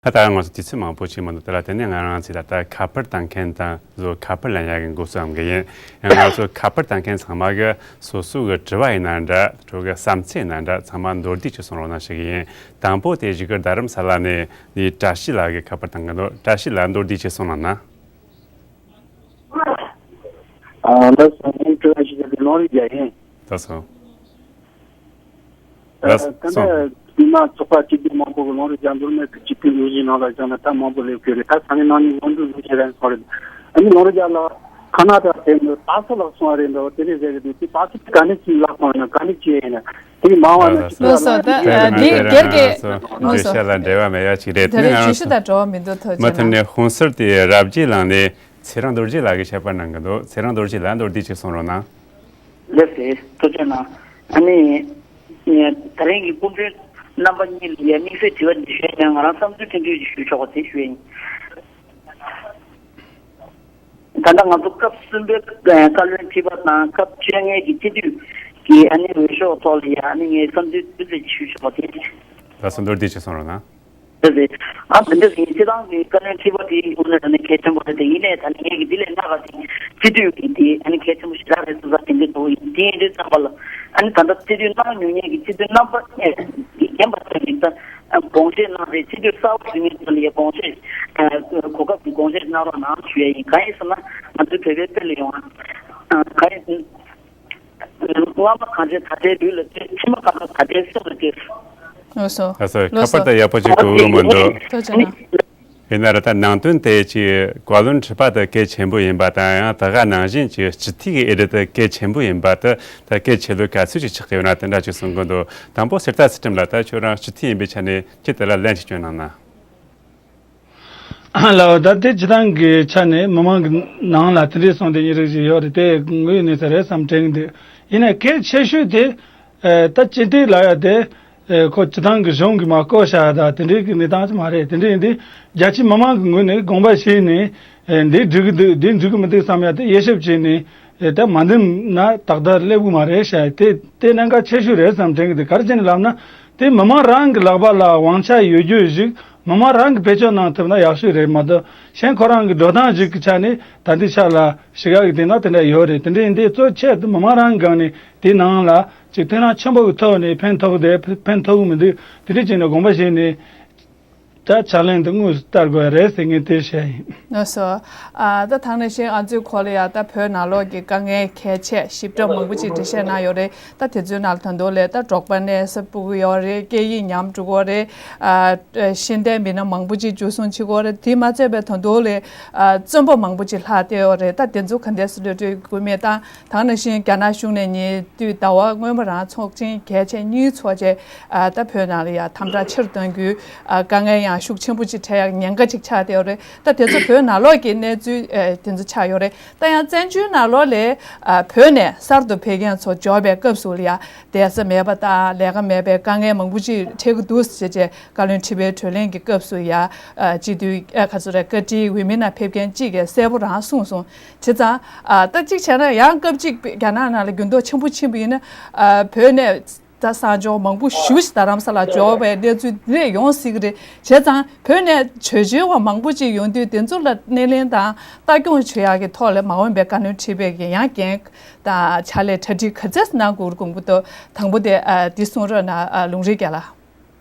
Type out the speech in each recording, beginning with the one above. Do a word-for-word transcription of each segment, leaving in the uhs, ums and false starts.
ད་ལྟ་ང་ཚོ་དུས་ཚོད་མང་པོ་ཅིག་མི་འདུག་དེ་ལ་བརྟེན་ནས་ང་རང་ཚོས་ད་ལྟ་ཁ་པར་བཏང་མཁན་དང་བཟོ་ཁ་པར་ལེན་ཡག་གི་འགོ་བཟུང་གི་ཡིན། ཡང་ང་ཚོ་ཁ་པར་བཏང་མཁན་ཚང་མ་གི་སོ་སོ་གི་དྲི་བ་ཡིན་ན་འདྲ། ཁྱོད་གི་བསམ་ཚུལ་ཡིན་ན་འདྲ། ཚང་མ་མདོར་བསྡུས་ཅིག་གསུང་རོགས་གནང་ཞུ་གི་ཡིན། དང་པོ་དེ་གཞིས་ཀ་རྡ་རམ་ས་ལ་ནས་ནི་བཀྲ་ཤིས་ལགས་ཀྱིས་ཁ་པར་བཏང་གི་འདུག་བཀྲ་ཤིས་ལགས་མདོར་བསྡུས་ཅིག་གསུང་གནང་ན། ཨ་ལགས་སོ། ངས་དྲི་བ་ཞིག་བྱས་ཏེ་ལོང་རེ་རྒྱག་ཡིན། ལགས་སོ། ལགས་སོ། ད་ལྟ་མི་མང་ཚོགས་པ་སྐྱིད་སྡུག་མང་པོ་གི་ལོང་རེ་རྒྱག་འདུག་མེད་ཀི་སྤྱི་འཐུས་དངོས་གཞིའི་ནང་ལ་བཞག་ན་ད་མང་པོ་སླེབས་ཀྱི་རེད། ད་ས་གནས་ནང་ནས་འོས་འདུག་བཟོ་བྱས་རན་སོང་རེད། ཨ་ནི་ལོང་རེ་རྒྱག་ལ་ཁ་ན་ད་དེ་ནི་ད་སུ་ལགས་སོང་བ་རེད་འདུག་དེ་རེད་ཟེར་གི་འདུག་དེ་ད་སུ་ག་ནས་ཅིག་ལགས་སོང་ཡིན་ན་ག་ནས་ཅིག་ཡིན་ན་དེ་མང་བ་ན་ཅིག་ལགས་སོ། ད་དེ་ནི་འདི་དེ་སྒེར་གྱི་ལགས་སོ། ལགས་སོ། བརྗོད་བྱ་ལ་འབྲེལ་བ་མེད་ཡ་ཅིག་རེད། དེ་དེ་ནི་རེད། ང་རང་བརྗོད་གཞི་དང་འབྲེལ་བ་མི་འདུག་ཐུགས་རྗེ་མུ་མཐུད་གནང་། ནས་ཧུན་སུར་དེ་རབ་རྒྱས་ལགས་ནས་ཚེ་རིང་རྡོ་རྗེ་ལགས་ཀྱིས་བཤད་པ་གནང་གི་འདུག་ཚེ་རིང་རྡོ་རྗེ་ལགས་མདོར་བསྡུས་ཅིག་གསུང་རོགས་གནང་། ལགས་སེ། ཐུགས་རྗེ་གནང་། ཨ་ནི། ད་རིང་གི་སྐུ་མགྲོན་རྣམ་པ་གཉིས་ལ་ཡ་དམིགས་བསལ་དྲི་བ་འདི་ཞུས་ནས་ང་རང་བསམ་ཚུལ་ཕྲན་བུ་ཞིག་ཞུ་ཆོག་པ་དེ་ཞུ་ཡིན། ད་ལྟ་ང་ཚོ་སྐབས་གསུམ་པའི་བཀའ་བློན་ཁྲི་པ་དང་སྐབས་བཅོ་ལྔའི་གི་སྤྱི་འཐུས་ཀྱི་ཨ་ནི་འོས་ཤོག་ཐོག་ལ་ཡ་ཨ་ནི་ངས་བསམ་ཚུལ་སྤུས་ཚད་ཅིག་ཞུ་ཆོག་པ་དེ། ལགས་སོ། མདོར་བསྡུས་ཅིག་གསུང་རོགས་གནང་། རེད་རེད། ཨ་དེ་འདྲ་ཡིན། སྤྱི་བཏང་གི་བཀའ་བློན་ཁྲི་པ་དེ་དངོས་གནས་དྲང་གནས་གལ་ཆེན་པོ་རེད་དེ། ཡིན་ནའི་ད་ནི་ངས་ཀྱི་འདི་ལས་ལྷག་ག་དེ་སྤྱི་འཐུས་ཀྱི་དེ་ཨ་ནི་གལ་ཆེན་པོ་ཞེ་དྲག་རེད་བསམ་ས་དེ་འདྲ་འདུག་ཡིན་དེ་ཡིན་དུས་ཙམ་པ་ལ་ཨ་ནི་ད་ལྟ་སྤྱི་འཐུས་གནང་མྱོང་མཁན་གྱི་སྤྱི་འཐུས་རྣམ་པ་ཨེ་རྒན་པ་ཚོ་ཡིན་ད་དགོངས་བཞེས་གནང་རེད། སྤྱི་འཐུས་གསར་པ་ཞུ་མཁན་ཚོ་ལ་ཡང་དགོངས་བཞེས་གོ་སྐབས་ཀྱི་དགོངས་བཞེས་གནང་རོགས་གནང་ཞུ་ཡ་ཡིན། གང་ཡིན་ཟེར་ན་ང་ཚོའི་བོད་པའི་དཔེ་ལ་ཡོང་ཨ་གང་ཡིན། སྔ་མ་གང་བྱས་ད་ལྟའི་ལུས་ལ་སྟེར། ཕྱི་མ་གང་བྱས་ད་ལྟའི་སེམས་ལ་སྟེར། ལགས་སོ། ལགས་སོ། ལགས་ཁ་པར་སོ། དེ་ཡག་པོ་ཅིག་གོ་གི་མི་འདུག་ཐུགས་རྗེ་གནང་། ཡིན་ན་ར་ད་ནང་དོན་དེ་ཅིག་བཀའ་བློན་ཁྲི་པ་དེ་གལ་ཆེན་པོ་ཡིན་པ་དང་། ཡང་ད་ག་ནང་བཞིན་ཅིག་སྤྱི་འཐུས་ཀྱི་ཨེ་རི་དེ་གལ་ཆེན་པོ་ཡིན་པ་དེ་ད་གལ་ཆེ་ལོས་ག་ཚོད་ཅིག་ཆགས་ཀྱི་ཡོད་ན་དེ་འདྲ་ཅིག་གསུང་གི་འདུག་དང་པོ་གསེར་རྟ་ཚུལ་ཁྲིམས་ལགས། ད་ཁྱོད་རང་སྤྱི་འཐུས་ཡིན་པའི་ཆ་ནས་ཁྱེད་དེ་ལ་ལན་ཅིག་སྐྱོན་གནང་ན། ལགས། ད་དེ་སྤྱི་བཏང་གི་ཆ་ནས་མི་མང་གི་ནང་ལ་དེ་འདྲའི་གསུང་དེ་གཉིས་རིགས་ཤིག་ཡོད་རེད། དེ་དངོས་ཡོད་གནས་ཚུལ་རེད་བསམ་དྲན་གྱི་འདུག་ཡིན་ནའི་གལ་ཆེ་ཤོས་དེ་ད་སྤྱི་འཐུས་ལབ་ཡ་དེ་ཁོ་སྤྱི་བཏང་གི་གཞུང་གིས་མར་བསྐོ་བཞག་ཡ་ད་དེ་འདྲའི་གི་གནས་སྟངས་ཅིག་མ་རེད། དེ་འདྲ་ཡིན་དུས་རྒྱ་ཆེའི་མི་མང་གི་ངོས་ནས་དགོངས་པ་བཞེས་ནས་འདི་འགྲིག་གི་འདུག་འདི་འགྲིག་གི་མི་འདུག་བསམ་ཡ་དེ་དབྱེ་ཞིབ་བྱས་ནས། ཨེ་ད་མ་འདེམས་ན་ཏག་ཏག་སླེབས་གི་མ་རེད་ཤག་དེ་དེ་གནད་འགག་ཆེ་ཤོས་རེད་བསམ་དྲན་གི་འདུག་ག་རེ་བྱས་ནས་ལབ་ན་དེ་མི་མང་རང་གི་ལག་པ་ལ་དབང་ཆ་ཡོད་རྒྱུ་ཞིག་མི་མང་རང་གི་བེད་སྤྱོད་གནང་ཐུབ་ན་ཡག་ཤོས་རེད་མ་གཏོགས། གཞན་ཁོ་རང་གི་འགྲོ་སྟངས་ཞིག་གི་ཆ་ནས་ད་ལྟའི་ཆ་ལ་ཞུ་ག་གི་དེ་ན་དེ་འདྲ་ཡོད་རེད། དེ་འདྲ་ཡིན་དུས་གཙོ་ཆེ་དེ་མི་མང་རང་གི་སྒང་ནས་དེ་ནང་ལ་ཅིག་མཐུན་ལམ་ཆེན་པོ་གི་ཐོག་ནས་ཕན་ཐོགས་དེ་ཕན་ཐོགས་གི་མི་འདུག་དེ་འདྲ་བྱས་ནས་དགོངས་པ་བཞེས་ནས། ད་ཕྱག་ལེན་དུ་དངོས་སུ་བསྟར་དགོས་རེད་ཟེར་ངས་དེ་བཤད་ཡིན། ལགས་སོ། ཨ་ད་ཐང་ནས་ཤེས་ཨ་ཙུའི་ཁོ་ལ་ཡ་ད་བོད་ནང་ལོགས་ཀྱི་དཀའ་ངལ་གལ་ཆེ་ཞིབ་ཕྲ་མང་པོ་ཅིག་འགྲེལ་བཤད་གནང་ཡོད་རེད། ད་དེ་ཚོའི་ནང་ལ་ད་དུང་ལས་ད་འབྲོག་པ་གནས་ས་སྤུ་གུ་ཡོད་རེད། སྐད་ཡིག་ཉམས་འགྲོ་གི་རེད། ཨ་ཤེས་ལྡན་མི་སྣ་མང་པོ་ཅིག་འཇུ་བཟུང་བྱེད་ཀྱི་ཡོད་རེད། དེ་མ་ཚད་པའི་ད་དུང་ལས་ཨ་བཙོན་པ་མང་པོ་ཅིག་ལྷག་བསྡད་ཡོད་རེད། ད་དེ་ཚོ་ག་འདྲས་སེ་གློད་གྲོལ་དགོས་མེད་དང་། ད་ག་ནང་བཞིན་རྒྱ་ནག་གཞུང་ནས་ཉེ་དུས་ཟླ་བ་སྔོན་མ་རང་ཚོགས་ཆེན་གལ་ཆེ་གཉིས་ཚོགས་བྱས། ཨ་ད་བོད་ནང་ལ་ཡང་དམ་དྲག་ཆེ་རུ་གཏོང་རྒྱུའི་ཨ་དཀའ་ངལ་ཡང་ཤུགས་ཆེན་པོ་ཅིག་འཕྲད་ཡག་ཉེན་ཁ་ཅིག་ཆགས་བསྡད་ཡོད་རེད། ད་དེ་ཚོ་བོད་ནང་ལོགས་ཀྱི་གནས་ཚུལ་ཨ་དེ་ཚོ་ཆགས་ཡོད་རེད། ད་ཡང་བཙན་བྱོལ་ནང་ལོགས་ལ་ཨ་བོད་ནས་གསར་དུ་ཕེབས་མཁན་ཚོ་འབྱོར་བའི་སྐབས་སུ་ལ་ཡང་བསྡད་ས་མེད་པ་དང་ལས་ཀ་མེད་པའི་དཀའ་ངལ་མང་པོ་ཅིག་འཕྲད་ཀྱི་འདུག་ཟེར་བྱས། བཀའ་བློན་ཁྲི་པའི་གྲོས་གླེང་གི་སྐབས་སུ་ཡ་ཨ་སྤྱི་འཐུས་ཨ་ག་ཚོད་རེད་བཀའ་ཁྲིའི་འོས་མི་རྣམས་ཕེབས་མཁན་གཅིག་གིས་གསལ་པོ་རང་གསུངས་སོང་། བྱས་ཙང་ཨ་ད་གཅིག་བྱས་ན་ཡང་སྐབས་གཅིག་རྒྱ་ནག་ནང་ལ་འགྱུར་ལྡོག་ཆེན་པོ་ཕྱིན་པ་ཡིན་ན་ཨ་བོད་ནས་ད་གསར་འབྱོར་མང་པོ་ཞེ་པོ་ཅིག་རྡ་རམ་ས་ལ་འབྱོར་བའི་གནས་ཚུལ་འདི་འདྲ་ཡོང་སྲིད་ཀྱི་རེད། བྱས་ཙང་བོད་ནས་བྲོས་བྱོལ་བ་མང་པོ་ཅིག་ཡོང་དུས་དེ་ཚོ་ལ་སྣེ་ལེན་དང་ལྟ་སྐྱོང་བྱེད་ཡག་གི་ཐོག་ལ་མ་འོངས་པའི་བཀའ་བློན་ཁྲི་པའི་གི་ཡང་འགན་དང་ཕྱག་ལས་གྲ་སྒྲིག་ག་ཚད་གནང་དགོས་རེད་དགོངས་ཀྱི་འདུག་དང་པོ་དེ་ཨ་འདི་གསུང་རོགས་གནང་། ཨ་ལུང་རིགས་རྒྱལ་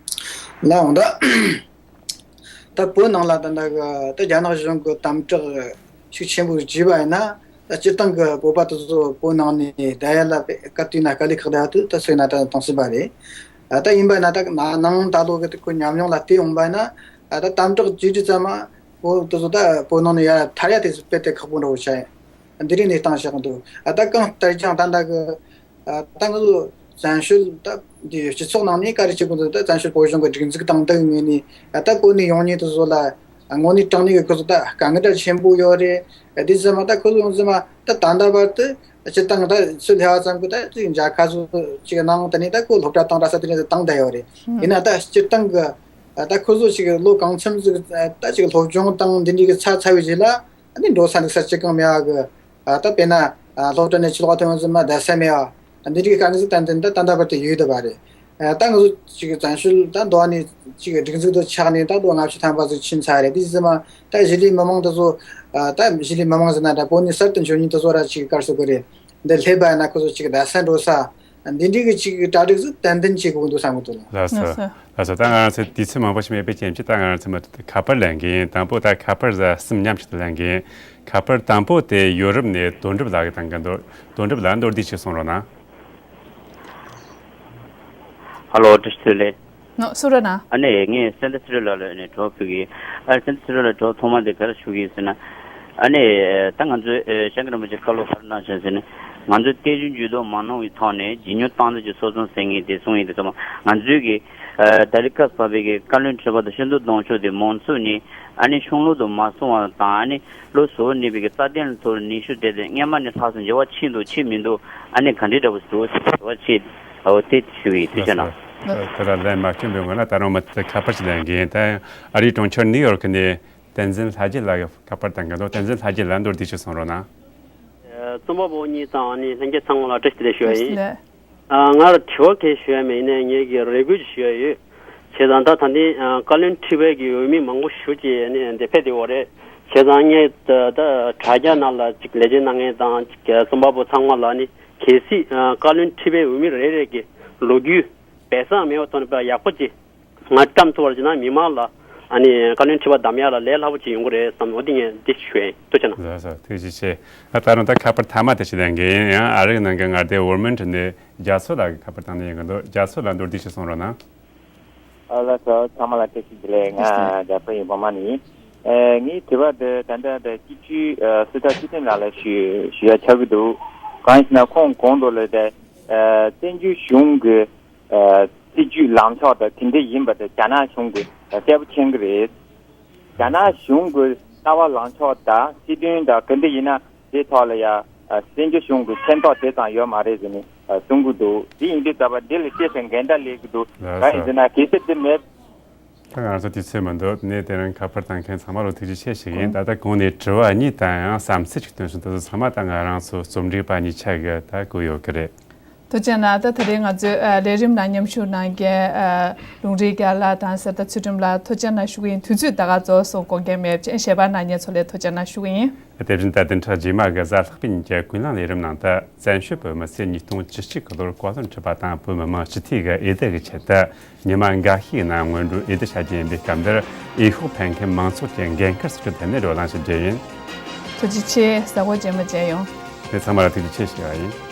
ལགས། ལགས་འོང་ད། ད་བོད་ནང་ལ་ད་ལྟ་གི་ད་རྒྱ་ནག་གཞུང་གི་དམ་དྲག་ཤུགས་ཆེན་པོ་བྱས་པ་ཡིན་ན། ད་སྤྱིར་བཏང་གི་བོད་པ་དེ་ཚོ་བོད་ནང་ནས་བསྡད་ཡ་ལ་དཔེ་དཀའ་སྡུག་ན་དཀའ་ལས་ཁག་བསྡད་ཡ་དེ་ད་སོས་ན་ད་དང་སྲིད་པ་རེད། ད་ཡིན་པ་ཡིན་ན་ད་ནང་ད་ལོ་གི་ཁོ་ཉམས་མྱོང་ལ་བལྟས་ཡོང་པ་ཡིན་ན། ད་དམ་དྲག་བྱེད་དུས་ཙམ་མ་བོད་དེ་ཚོ་ད་བོད་ནང་ནས་ཡར་ཐར་ཡ་དེ་ཚོ་དཔེ་དེ་ཁག་པོ་འདྲ་བོ་ཆགས་ཡ། འདི་རིགས་གནས་སྟངས་བཞག་འདུག་ད་གང་ལྟར་ཀྱང་ད་ལྟ་གི་ད་ང་ཚོ་བཙན་བྱོལ་ད་འདི་སྤྱི་ཚོགས་ནང་ནས་ག་རེ་བྱེད་དགོས་འདུག་ད་བཙན་བྱོལ་བོད་གཞུང་གི་སྒྲིག་འཛུགས་དང་འདི་ངོས་ནས་ད་བོད་ནས་ཡོང་མཁན་དེ་ཚོ་ལ་དངོས་གནས་དྲང་གནས་ཀྱི་ཁོ་ཚོ་ད་དཀའ་ངལ་གྲལ་ཆེན་པོ་ཡོད་རེད། དེ་ཚང་མ་ད་ཁོ་ཚོ་ཡོང་ཚང་མ་ད་ད་ལྟ་བར་དུ་སྤྱིར་བཏང་ད་སུ་ལྷ་བ་ཙམ་གྱི་ད་ཅིག་མཇལ་ཁ་ཚོ་ཅིག་གནང་དེ་ནས་ད་ཁོ་སློབ་གྲྭ་བཏང་ར་ས་དེ་ནས་ད་བཏང་བསྡད་ཡོད་རེད། ཡིན་ན་ད་སྤྱིར་བཏང་གི་ད་ཁོ་ཚོ་ཅིག་ལོ་གང་འཚམ་ཟིག་ད་ཅིག་སློབ་སྦྱོང་དང་འདི་འདྲའི་གི་ཚར་ཚར་བའི་རྗེས་ལ། ཨ་ནི་འགྲོ་ས་འདུག་ས་ཅི་གང་མེད་པ་གི་ཨ་ད་དཔེར་ན་ཨ་སློབ་གྲྭ་ནས་ཕྱི་ལོགས་ཐོན་ཡོང་ཙམ་མ་བསྡད་ས་མེད་པ། ཨ་འདི་འདྲའི་དཀའ་ངལ་ཟིག་ཏན་ཏན་ད་ད་ལྟ་བར་དུ་ཡོད་བསྡད་པ་རེད། ད་ང་ཚོ་ཅིག་བཙན་བྱོལ་ད་འདུག་ནས་ཅིག་སྒྲིག་འཛུགས་དུ་ཆགས་ནས་ད་ལོ་ལྔ་བཅུ་ཐམ་པ་ཙམ་ཕྱིན་ཚར་རེད། དེ་ཙམ་མ་ད་གཞིས་ལུས་མི་མང་དེ་ཚོ་ད་གཞིས་ལུས་མི་མང་ཟེར་ན་ད་བོད་ནས་གསར་དུ་འབྱོར་མཁན་དེ་ཚོ་ར་ཅིག་ག་རེ་ཟེར་དགོས་རེད། འདི་སླེབས་པ་ཡིན་ན་ཁོ་ཚོ་ཅིག་བསྡད་ས་འགྲོ་ས་འདི་འདྲའི་གི་ཅིག་གྲ་སྒྲིག་ཚོ་ཏན་ཏན་བྱེད་དགོས་འདུག་བསམ་གི་འདུག་ལ། ལགས་སོ། ལགས་སོ། ལགས་སོ། ད་ང་རང་ཚོ་དུས་ཚོད་མང་པོ་ཞིག་མེད་པའི་རྐྱེན་གྱིས་ད་ང་རང་ཚོ་མུ་མཐུད་དུ་ཁ་པར་ལེན་གི་ཡིན། དང་པོ་ད་ཁ་པར་གསུམ་མཉམ་གཅིག་ཏུ་ལེན་གི་ཡིན། ཁ་པར་དང་པོ་དེ་ཡོ་རོབ་ནས་དོན་གྲུབ་ལགས་ཀྱིས་བཏང་གི་འདུག་དོན་གྲུབ་ལགས་མདོར་བསྡུས་ཤིག་གསུང་རོགས་གནང་། ཧ་ལོ། བཀྲ་ཤིས་བདེ་ལེགས། ནོ། སུ་ར་ན། ཨ་ནི་ངས་སེམས་དཔའ་ཚེ་རིང་ལགས་ལ་ནས་གྲོགས་ཕུལ་གི། ཨ། སེམས་དཔའ་ཚེ་རིང་ལགས་གྲོགས་ཐོག་མ་དེ་ག་རེ་ཞུ་གི་ཡིན་ཟེར་ན། ཨ་ནི་ད་ང་ཚོའི་ཨེ་སྐྱབས་མགོན་རིན་པོ་ཆེ་བཀའ་སློབ་ག་རེ་གནང་བཞག་ཟེར་ན། ང་ཚོས་བསྟན་སྲིད་འགྱུར་ལྡོག་མ་གནང་བའི་ཐོག་ནས་རྗེས་སྙོམས་སྟངས་འཛིན་གྱི་སྲོལ་རྒྱུན་ཟེར་མཁན་དེ་སྲུང་ཡིན་དེ་ཚང་མ་ང་ཚོའི་གི་ཨ་ད་རེས་སྐབས་བབས་པའི་གི་བཀའ་བློན་ཁྲི་པ་དང་ཤིན་ཏུ་གདུང་ཕྱོགས་དེ་མང་ཚོགས་ནས་ཨ་ནི་གཞུང་ལུགས་དང་མ་སོང་བ་དང་ཨ་ནི་ལོ་གསར་གནས་པའི་གི་རྩ་དོན་ལ་ཐོག་ནས་ནུས་ཤུགས་སྤྲད་དེ་སྔོན་མ་ནས་ལྷག་ཙམ་འགྱུར་བ་ཕྱིན་འདུག་ཕྱིན་མི་འདུག་ཨ་ནི་ག་འདྲའི་འདྲ་པོ་ཞིག་འདུག་ཟེར་དྲི་བ་ཅིག་འོ་དེ་ཞུ་གི་ཡིན། ཐུགས་རྗེ་གནང་། ད་ལྟ་ལན་མ་བསྐྱོན་པའི་སྔོན་ལ་ད་རུང་མུ་མཐུད་ཁ་པར་ཞིག་ལེན་གི་ཡིན། ད་ཨ་རིའི་གྲོང་ཁྱེར་ནིའུ་ཡོག་ནས་བསྟན་འཛིན་ལྷ་རྒྱལ་ལགས་ཀྱིས་ཁ་པར་བཏང་གི་འདུག་བསྟན་འཛིན་ལྷ་རྒྱལ་ལགས་མདོར་བསྡུས་ཤིག་གསུང་རོགས་གནང་། ཨ། རྩོམ་པ་པོ་གཉིས་དང་ནི་ལྷན་རྒྱས་ཚང་མ་ལ་བཀྲ་ཤིས་བདེ་ལེགས་ཞུ་ཡ་ཡིན། ལགས། ཨ། ང་ལ་དྲི་བ་གང་ཞུ་ཡ་མེད། ཡིན་ནའི་ངས་ཀྱི་རེ་སྐུལ་ཞུ་ཡ་ཡོད། བྱས་ཙང་ད་ད་ལྟའི་ཨ་བཀའ་བློན་ཁྲི་པའི་གི་འོས་མི་མང་པོ་ཞེ་པོ་ཅིག་ནི་འདིར་ཕེབས་བསྡད་ཡོད་རེད། བྱས་ཙང་ངས་ད་ད་དྲ་རྒྱ་ནང་ལ་ཅིག་ལས་བྱེད་གནང་མཁན་དང་ཅིག་རྩོམ་པ་པོ་ཚང་མ་ལ་ནི་གལ་སྲིད་ཨ་བཀའ་བློན་ཁྲི་པའི་འོས་མི་རེ་རེ་གི་ལོ་རྒྱུས་སྦས་གསང་མེད་པའི་ཐོག་ནས་དཔེ་ཡག་པོ་ཅིག་ང་བཀྲམ་ཐུབ་པ་བྱས་ན་མི་མང་ལ་ཨ་ནི་བཀའ་བློན་ཁྲི་པ་གདམ་ཡ་ལ་ལས་སླ་པོ་ཅིག་ཡོང་གི་རེད་བསམ། འོ་དེ་ངས་འདི་ཞུ་ཡ་ཡིན། ཐུགས་རྗེ་གནང་། ལགས་སོ། ཐུགས་རྗེ་ཆེ། ད་ད་རུང་ད་ཁ་པར་མཐའ་མ་དེ་ཞིག་ལེན་གི་ཡིན། ཡང་ཨ་རིའི་ནང་གི་མངའ་སྡེ་ཝར་མིན་ཊོན་ནས་རྒྱ་མཚོ་ལགས་ཀྱིས་ཁ་པར་བཏང་ནས་ཡོང་གི་འདུག་རྒྱ་མཚོ་ལགས་མདོར་བསྡུས་ཤིག་གསུང་རོགས་གནང་། ཨ། ལགས་སོ། ཚང་མ་ལ་བཀྲ་ཤིས་བདེ་ལེགས། ང་རྒྱ་བལ་ཡུལ་བོད་མ་ནས་ཡིན། ཨ། ངའི་དྲི་བ་འདི་ད་ལྟ་འདི་སྤྱི་འཐུས་ཨ་སྲི་ཐར་ཚུལ་ཁྲིམས་ལགས་ལ་ཞུ་ཞུ་ཡ་ཆགས་ཀྱི་འདུག་གང་ཡིན་ཟེར་ན་ཁོང་གོང་དུ་ལ་ད་ཨ་བཙན་བྱོལ་གཞུང་གི་ཨ་སྲིད་ཇུས་ལངས་ཕྱོགས་དང་དེ་འདྲ་ཡིན་པ་དེ་རྒྱ་ནག་གཞུང་གིས་གསལ་པོ་མཁྱེན་གྱི་རེད། རྒྱ་ནག་གཞུང་གི་ལྟ་བ་ལངས་ཕྱོགས་དང་སྲིད་དོན་དང་ག་འདྲ་ཡིན་ན་དེ་ཐོག་ལ་ཡ་ཨ་བཙན་བྱོལ་གཞུང་གི་མཁྱེན་རྟོགས་དེ་ཙམ་ཡོད་མ་རེད་ཟེར་ནས་ཨ་གསུང་གི་འདུག་དེ་ཡིན་དུས་ད་བར་འདི་ལ་བལྟས་ཚེ་འགལ་ཟླ་སླེབས་ཀྱི་འདུག་ལགས་གང་ཡིན་སོ། ཟེར་ན་གལ་སྲིད་འདི་མེད། ད་ང་རང་ཚོ་དུས་ཚོད་མི་འདུག་ནས་དེ་རིང་ཁ་པར་བཏང་མཁན་ཚང་མ་ལ་ཐུགས་རྗེ་ཆེ་ཞུ་གི་ཡིན། ད་ལྟ་གོང་ནས་དྲི་བ་གཉིས་དང་ཡང་བསམ་ཚུལ་ཅིག་བཏོན་སོང་། དེ་ཚོ་ཚང་མ་ད་ང་རང་ཚོ་རྩོམ་སྒྲིག་པ་གཉིས་ཆ་གིས་ད་བཀོད་ཡོད་ཀྱི་རེད། ཐུགས་རྗེ་གནང་། ད་དེ་རིང་ང་ཚོའི་ཨ་ལས་རིམ་ནང་མཉམ་ཞུགས་གནང་མཁན་ཨ་ལུང་རིགས་རྒྱལ་ལགས་དང་སྲི་ཐར་ཚུལ་ཁྲིམས་ལགས་ཐུགས་རྗེ་གནང་ཞུ་གི་ཡིན། དུས་ཚོད་ད་ག་རྫོགས་སོང་། འགོད་མཁན་མེད་པ་བྱས་ཞལ་པར་གནང་མཁན་ཚོ་ལ་ཐུགས་རྗེ་གནང་ཞུ་གི་ཡིན། དེ་བཞིན་ད་བདུན་ཕྲག་རྗེས་མ་གི་གཟའ་ལྷག་པའི་ཉིན་གྱི་ཀུན་གླེང་ལས་རིམ་ནང་དུ་བཙན་བྱོལ་བོད་མི་ཚོས་ཉིས་སྟོང་བཅུ་གཅིག་གི་ལོར་བཀའ་བློན་ཁྲི་པ་དང་བོད་མི་མང་སྤྱི་འཐུས་ཀྱི་འོས་བསྡུ་གི་ཆེད་དུ་ཉི་མ་འགའ་ཤས་ནང་སྔོན་འགྲོའི་འོས་བསྡུ་བྱ་རྒྱུ་ཡིན་པའི་སྐབས་འདིར་འོས་ཤོག་འཕེན་མཁན་མང་ཚོགས་ཀྱི་འགན་ཁུར་སོགས་ཀྱི་ཐད་ནས་བགྲོ་གླེང་ཞིག་བྱས་ཡིན། ཐུགས་རྗེ་ཆེ། གཟའ་འཁོར་རྗེས་མ་མཇལ་ཡོང་། ངས་ཚང་མ་ལ་ཐུགས་རྗེ་ཆེ་ཞུ་བ་ཡིན།